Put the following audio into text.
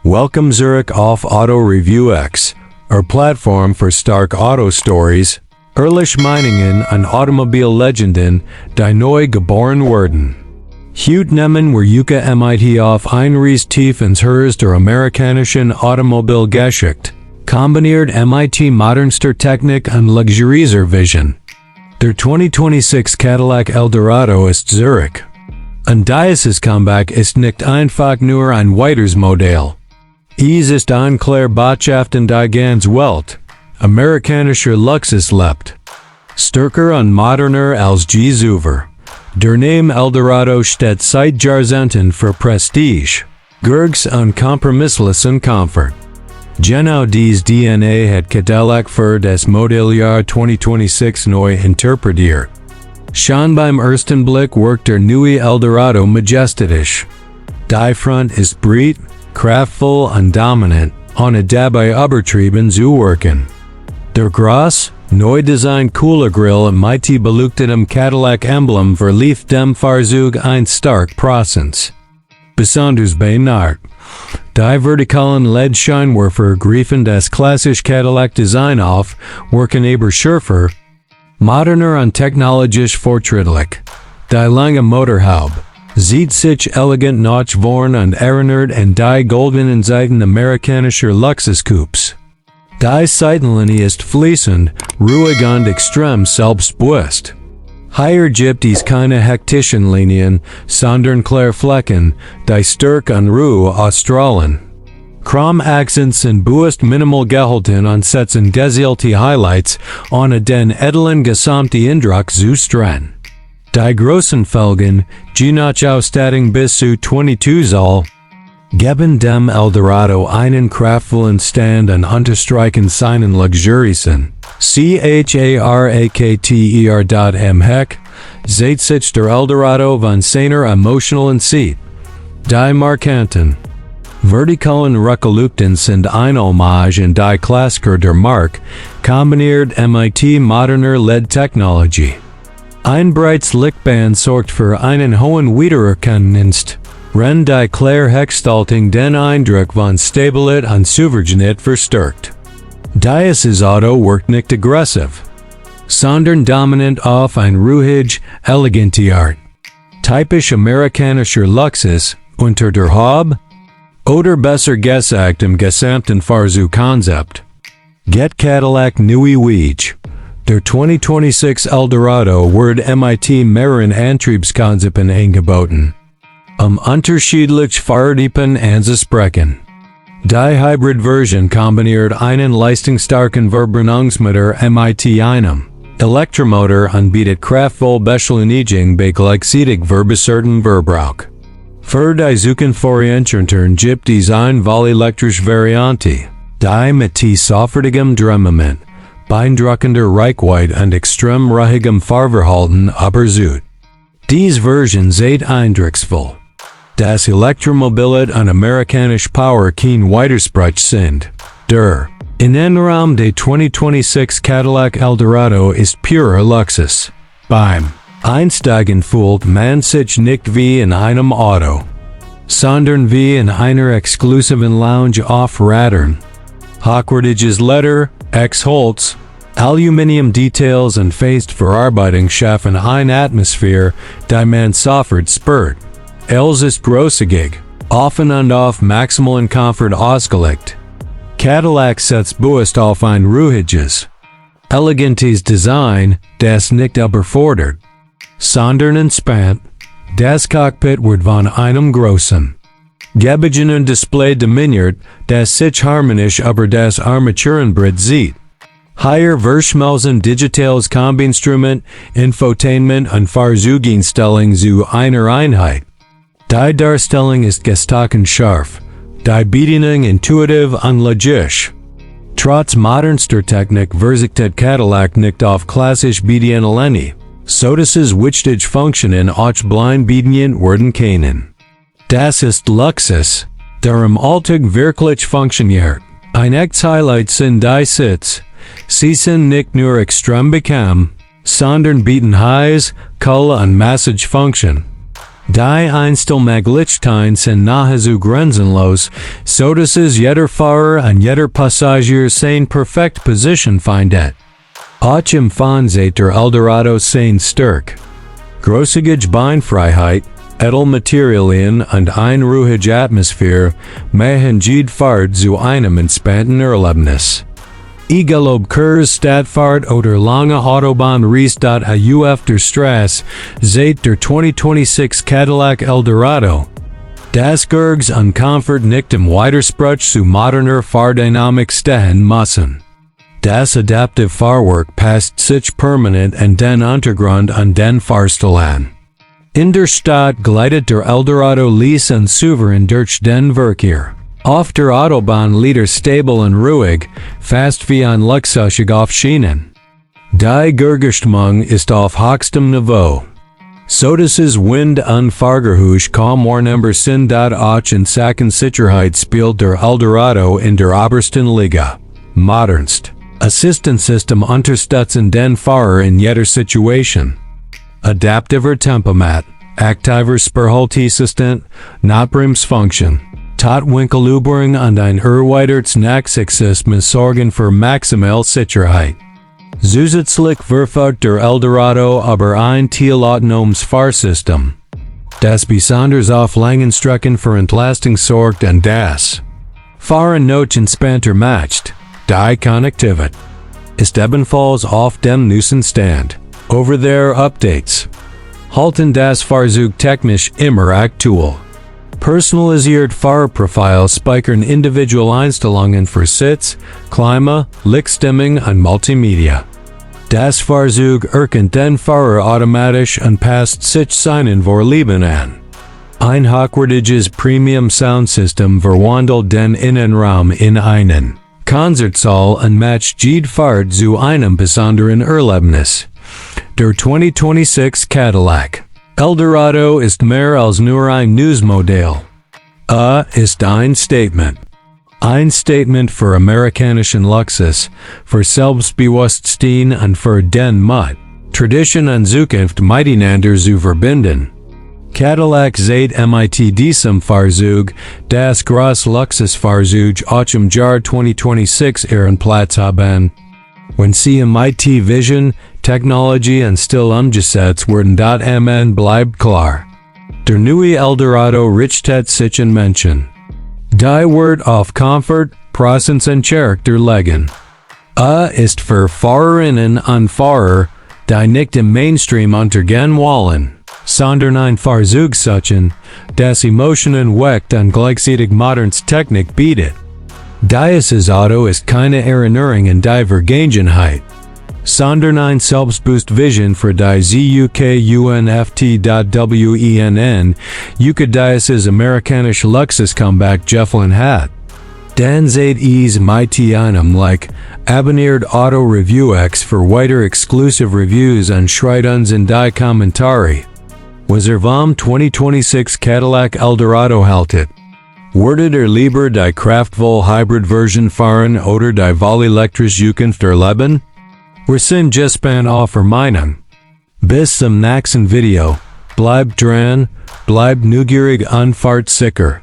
Welcome Zurich auf AutoReviewX, our platform for stark auto stories, ehrliche Meinungen an Automobillegenden, die neu geboren werden. Heute nehmen wir Yuka mit auf Einries tief ins Herz der amerikanischen Automobilgeschichte, kombiniert mit modernster Technik und luxuriöser Vision. Der 2026 Cadillac Eldorado ist Zurich. Ein dieses Comeback ist nicht einfach nur ein weiteres Modell. Es ist ein klare Botschaft in die ganze Welt. Amerikanischer Luxus lebt. Stärker und moderner als je zuvor. Der Name Eldorado steht seit Jahrzehnten für Prestige, Gurgs und kompromisslosen Komfort. Genau dies DNA hat Cadillac für das Modelljahr 2026 neu interpretiert. Schon beim ersten Blick wirkt der neue Eldorado majestatisch. Die Front ist breit, kraftvoll und dominant, ohne dabei übertrieben zu wirken. Der groß, neu design cooler Grill mit beleuchtetem Cadillac-Emblem verlief dem Fahrzeug ein stark Präsenz. Besonders bei Nacht. Die vertikalen LED-Scheinwerfer greifen das klassische Cadillac-Design auf, wirken aber schärfer, moderner und technologisch fortschrittlich. Die lange Motorhaube sieht sich elegant nachworn und erinnert an die goldenen Seiten amerikanischer Luxuscoupes. Die Seitenlinie ist fließend, ruhig und extrem selbstbewusst. Hier gibt es keine hektischen Linien, sondern klare Flecken, die Stärke und Ruhe ausstrahlen. Chrom-Accents sind bewusst minimal gehalten und setzen gezielte Highlights, ohne den edlen gesamten Eindruck zu strahlen. Die großen Felgen, die Ausstattung bis zu 22 Zoll, geben dem Eldorado einen kraftvollen Stand und unterstreichen seinen luxuriösen, Charakter. Seit sich der Eldorado von seiner emotionalen Seat. Die markanten, vertikalen Rückleuchten sind ein Hommage an die Klassiker der Marke, kombiniert mit moderner LED-Technologie. Ein breites Lichtband sorgt für einen hohen Wiedererkennungswert, wenn die klare Heckstaltung den Eindruck von Stabilität und Souveränität verstärkt. Dieses Auto wirkt nicht aggressiv, sondern dominant auf ein ruhig, elegante Art. Typisch amerikanischer Luxus, unter der Haube, oder besser gesagt im gesamten Fahrzeugkonzept. Get Cadillac neue Weg. Der 2026 Eldorado wird mit mehreren Antriebskonzepten angeboten. Unterschiedliche Fahrtypen anzusprechen. Die Hybrid-Version kombiniert einen leistungsstarken Verbrennungsmotor mit einem Elektromotor und bietet kraftvolle Beschleunigung bei gleichzeitig verbessertem Verbrauch. Für die Zukunftsorientierten gibt es eine vollelektrische Variante, die mit sofortigem Drehmoment, beeindruckender Reichweite und extrem ruhigem Fahrverhalten überzeugt. Diese Version sieht eindrucksvoll. Das Elektromobilität und amerikanische Power kein Widersprach sind. Der Innenraum des 2026 Cadillac Eldorado ist purer Luxus. Beim Einsteigen fühlt man sich nicht wie in einem Auto, sondern wie in einer exklusiven Lounge auf Rädern. Hochwertiges Leder, Holz, Aluminium Details und feste Verarbeitung schaffen eine Atmosphäre, die man sofort spürt. Els ist großzügig, offen und auf maximalen Komfort ausgelegt. Cadillac setzt bewusst auf ein ruhiges, elegantes Design, das nicht überfordert, sondern entspannt. Das Cockpit wird von einem großen, gebogenen Display dominiert, das sich harmonisch über das Armaturenbrett sieht. Hier verschmelzen digitales Kombinstrument, Infotainment und Fahrzeugeinstellung zu einer Einheit. Die Darstellung ist gestochen scharf, die Bedienung intuitiv und logisch. Trotz modernster Technik verzichtet Cadillac nicht auf klassisch Bedienelemente, sodass wichtige Funktionen auch blind bedient werden können. Das ist Luxus, der im Alltag wirklich funktioniert. Ein echtes Highlight sind die Sitze. Sie sind nicht nur extrem bequem, sondern bieten Highs, Cool und Massage Funktion. Die Einstellmöglichkeiten sind nahezu grenzenlos, sodass jeder Fahrer und jeder Passagier seine perfekte Position findet. Auch im Fernsehen der Eldorado seine Stärke. Großzügige Beinfreiheit, Edelmaterialien und eine ruhige Atmosphäre machen jede Fahrt zu einem entspannten Erlebnis. Egal ob Stadtfahrt oder lange Autobahnreise auf der Straße, seit der 2026 Cadillac Eldorado. Das Gergs und Comfort nicht im Widerspruch zu moderner Fahrdynamik stehen müssen. Das adaptive Fahrwerk passt sich permanent in den Untergrund und den Fahrstil an. In der Stadt gleitet der Eldorado leise und souverän durch den Verkehr. Auf der Autobahn liegt stabil und ruhig, fast wie ein Luxus auf Schienen. Die Gergestimmung ist auf höchstem Niveau. Sodass Wind und Fahrgeräusch kaum wahrnehmbar sind. Auch in Sachen Sicherheit spielt der Eldorado in der obersten Liga. Modernst. Assistenzsystem unterstützen den Fahrer in jeder Situation. Adaptiver Tempomat, aktiver Spurhalteassistent, Notbremsfunktion. Totwinkelüberung und ein erweitertes Nachsichtssystem sorgen für maximale Sicherheit. Zusätzlich verfügt der Eldorado über ein teilautonomes Fahrsystem, das besonders auf langen Strecken für Entlastung sorgt und das Fahren noch entspannter macht. Die Konnektivität ist ebenfalls auf dem neuesten Stand. Over-the-air-Updates halten das Fahrzeug technisch immer aktuell. Personalisiert Fahrerprofile speichern Individualeinstellungen für Sitz, Klima, Lichtstimmung und Multimedia. Das Fahrzeug erkennt den Fahrer automatisch und passt sich seinen Vorlieben an. Ein hochwertiges Premium Soundsystem verwandelt den Innenraum in einen Konzertsaal und macht jede Fahrt zu einem besonderen Erlebnis. Der 2026 Cadillac Eldorado ist mehr als nur ein Newsmodell. Ist ein Statement. Ein Statement für amerikanischen Luxus, für Selbstbewusstsein und für den Mut, Tradition und Zukunft miteinander zu verbinden. Cadillac seit mit diesem Fahrzeug, das große Luxusfahrzeug auch im Jahr 2026 ihren Platz haben. Wenn sie mit Vision, Technology und Stil umgesetzt werden, bleibt klar. Der neue Eldorado richtet sich in Menschen. Die wird auf Comfort, Präsenz und Charakter legen. Ist für Fahrerinnen und Fahrer, die nicht im Mainstream untergehen wollen, sondern ein Fahrzeug suchen, das Emotionen weckt und gleichzeitig modernes Technik bietet. Dieses Auto ist keine Erinnerung an Divergenheit, sondern ein selbstbewusst Vision für die ZUKUNFT.WENN, dieses amerikanische Luxus-Comeback Jefflin hat. Dan seid mit einem Like, Abonniert AutoReviewX für weitere exclusive Reviews und schreibt uns in die Kommentare. Was vom 2026 Cadillac Eldorado haltet. Würdet lieber die kraftvolle Hybrid-Version fahren oder die vollelektrische Zukunft erleben? Wir sind gespannt auf Ihre Meinung. Bis zum nächsten Video. Bleibt dran, bleibt neugierig und fahrt sicher.